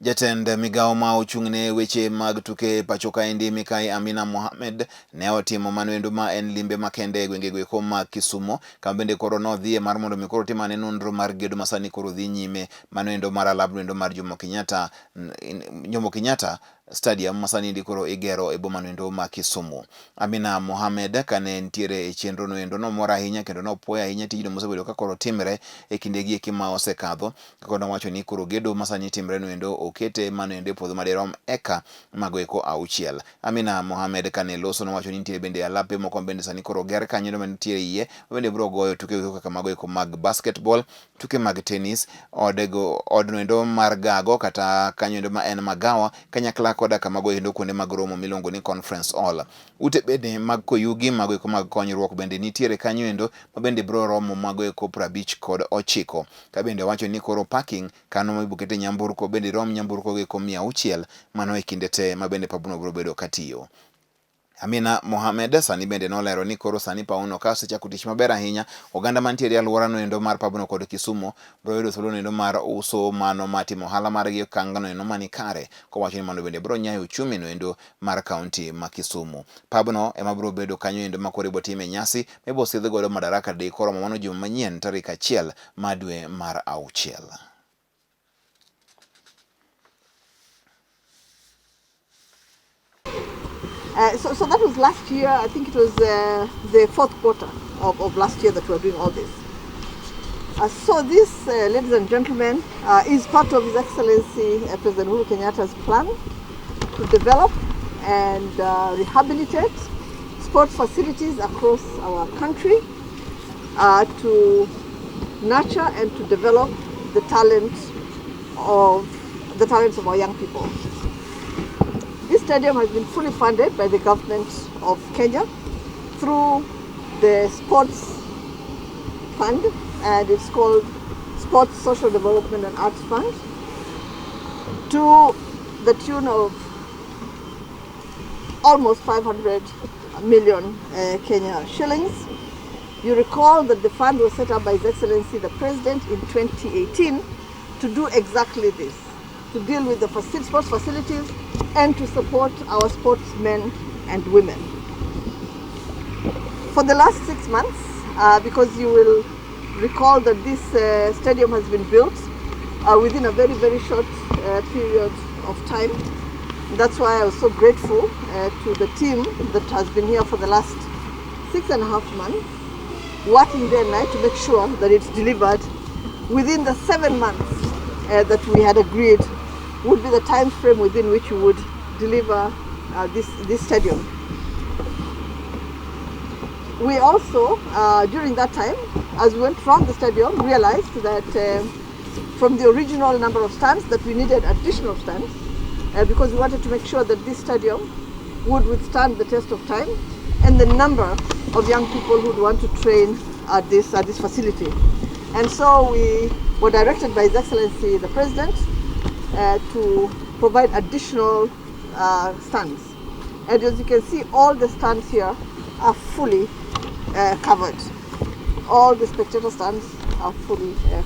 Jatend migawo ma ochung'ne weche mag tuke pacho kaendi Mikai Amina Mohamed ne otimo mano ma en limbe makende e gwenge goeko mag Kisumo kama bende koro nodhiye mar mondo mi koro timane nonro mar gedo ma sani koro dhi nyime mano endo mar alabno endo mar Jomo Kenyatta Stadium ma sani endi koro igero e boma no endo ma Kisumu. Amina Mohamed kane nitiere e chenro no endo nomor ahinya kendo nopuoyo ahinya tijno mosebedo ka koro timre e kinde gi eki ma osekadho kaka nowacho ni koro gedo ma sani timre no endo okete mano endo e puodho madirom eka mago eko auchiel. Amina Mohamed kane loso nowacho ni nitie bende alape moko bende sani koro ger kanyo ma nitiere iye bende biro goyo tuke kaka mago eko mag basketball, tuke mag tennis, odego odno endo mar gago kata kanyo endo ma en magawa kanyakla koda kamago endo kuonde mag romo miluongo ni conference hall. Ute bende mag koyugi mago eko mag konyruok bende nitiere kanyo endo ma bende biro romo mago eko 59. Ka bende owacho ni koro parking kano ma ibokete nyamburko bende rom nyamburko go eko 600 mano e kinde te ma bende pabno biro bedo katiyo. Amina Mohamed sani bende nolero ni koro sani pawno ka osechako tich maber ahinya, oganda mantiere e alworano endo mar pabno kod Kisumu biro yudo thuolo endo mar uso mano ma timo ohala margi e okang' endo mani kare kowacho ni mano bende biro nyayo uchumi no endo mar kaunti ma Kisumu. Pabno ema biro bedo kanyo endo ma koro ibiro time nyasi mibiro sidh godo Madaraka Day koromo mano juma manyien tarik 1 mar dwe mar auchiel. So that was last year. I think it was the fourth quarter of last year that we were doing all this. So this, ladies and gentlemen, is part of His Excellency President Uhuru Kenyatta's plan to develop and rehabilitate sports facilities across our country, to nurture and to develop the talents of our young people. This stadium has been fully funded by the government of Kenya through the Sports Fund, and it's called Sports Social Development and Arts Fund, to the tune of almost 500 million Kenya shillings. You recall that the fund was set up by His Excellency the President in 2018 to do exactly this, to deal with the sports facilities and to support our sportsmen and women. For the last 6 months, because you will recall that this stadium has been built within a very, very short period of time. That's why I was so grateful to the team that has been here for the last 6.5 months, working day and night to make sure that it's delivered within the 7 months that we had agreed would be the time frame within which we would deliver this stadium. We also, during that time, as we went round the stadium, realized that from the original number of stands that we needed additional stands because we wanted to make sure that this stadium would withstand the test of time and the number of young people who would want to train at this facility. And so we were directed by His Excellency the President to provide additional stands. And as you can see, all the stands here are fully covered. All the spectator stands are fully